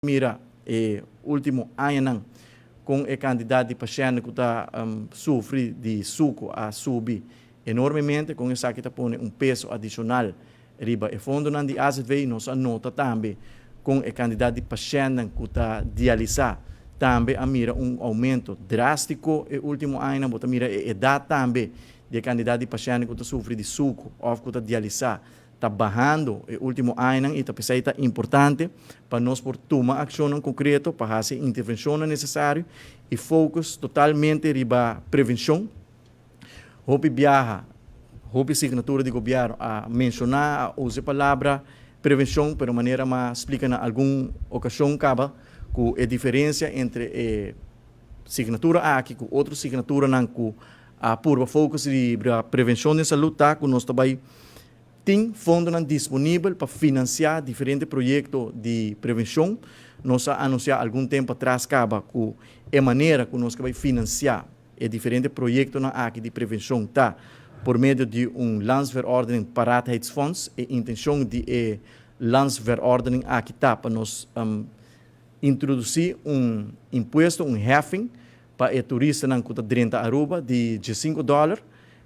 Mira e último añanan ku e kantidat di pashènt ku ta sufri di suku a subi enormemente, ku esaki ta pone un peso adishonal riba e fondonan di AZV. Nos a nota tambe ku e kantidat di pashènt ku ta dialisá tambe a mira un oumento drástiko e último añanan. Bo ta mira e edat tambe di kantidat di pashènt ku ta sufri di suku òf ku ta dialisá ta bahando e último añanan, i ta p'esei ta importante pa nos por tuma akshon konkreto pa hasi intervenshon nesesario i focus totalmente riba prevenshon. Hopi biaha, hopi signatura di gobièrnu a menshoná, a usa e palabra prevenshon, pero manera m'a splika na algun okashon kaba ku e diferensia entre e signatura aki ku otro signaturanan ku a purba focus riba prevenshon di salú ta ku nos tambe tin fondo disponibel pa finansiá diferente proyekto di prevenshon. Nos a anunsiá algun tempu atras kaba ku e manera ku nos ta bai finansiá e diferente proyektonan aki di prevenshon ta por medio di un landsverordening paraatheidsfonds. E intenshon di e landsverordening aki ta pa nos introdusí un impuesto, un heffing, pa e turistanan ku ta drenta Aruba di $5.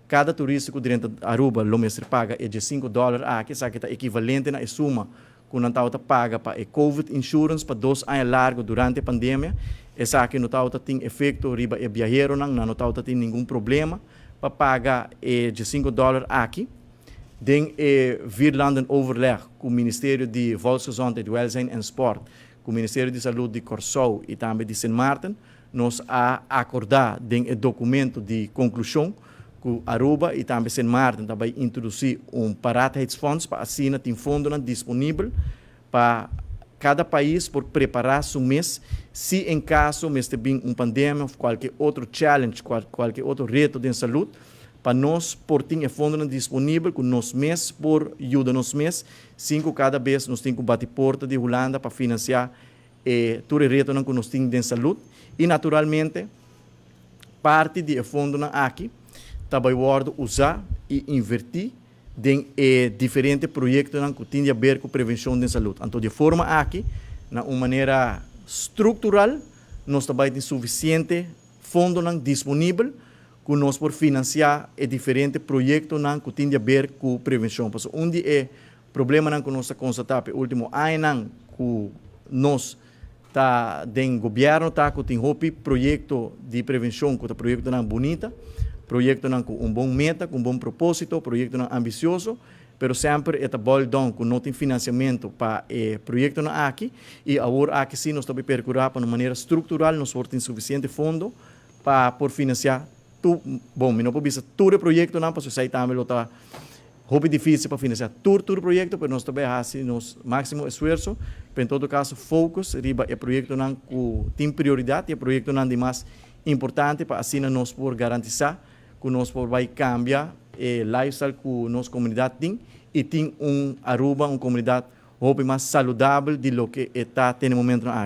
Kada turista ku drenta Aruba lo mester paga e $5 aki, esaki ta ekivalente na suma ku nan tabata paga pa e COVID insurance pa 2 aña largu durante e pandemia. Esaki no tabata tin efekto riba e biaheronan, no tabata tin ningun problema pa paga e $5 aki. Den e vierlanden overleg ku Ministerio di Volksgezondheid, Welzijn en Sport, ku Ministerio di Salú di Kòrsou i tambe di Sint Maarten, nos a akordá den e dokumento di konklushon ku Aruba i tambe Sint Maarten tambe ta introdusí un paraatheidsfonds pa asina tin fondo disponibel pa kada pais por prepará su mes si en kaso mester bin un pandemia òf kualke otro challenge, kualke otro reto di salú, pa nos por tin e fondo disponibel ku nos mes por yuda nos mes, sin ku kada bes nos tin ku bati porta di Hulanda pa finansiá tur e retonan ku nos tin di salú. I naturalmente parti di e fondonan aki tambe ta wòrdu usá i invertí den diferente proyektonan ku tin di haber ku prevenshon di salú. Anto, di forma aki, na un manera struktural, nos tambe tin sufisiente fondonan disponibel ku nos por finansiá e diferente proyektonan ku tin di haber ku prevenshon. Pasobra un di e problemanan ku nos a konstatá e último añanan ku nos ta den gobièrnu ta ku tin hopi proyekto di prevenshon ku ta proyektonan bunita, proyektonan ku un bon meta, ku un bon propósito, proyektonan ambisioso, pero semper e ta boil down ku no tin finansiamentu pa e proyektonan aki. I awor aki sí nos ta perkurá pa un manera struktural nos por tin sufisiente fondo pa por finansiá tur, bon, mi no por bisa tur e proyektonan, pasobra esei tambe lo ta hopi difísil pa finansiá tur proyekto, pero nos tambe ta hasi nos máksimo esfuerso, pero en todo kaso focus riba e proyektonan ku tin prioridat i e proyektonan di mas importante pa asina nos por garantisá ku nos por bai kambia e lifestyle ku nos komunidat tin i tin un Aruba, un komunidat hopi mas saludabel di loke ta na e momento aki.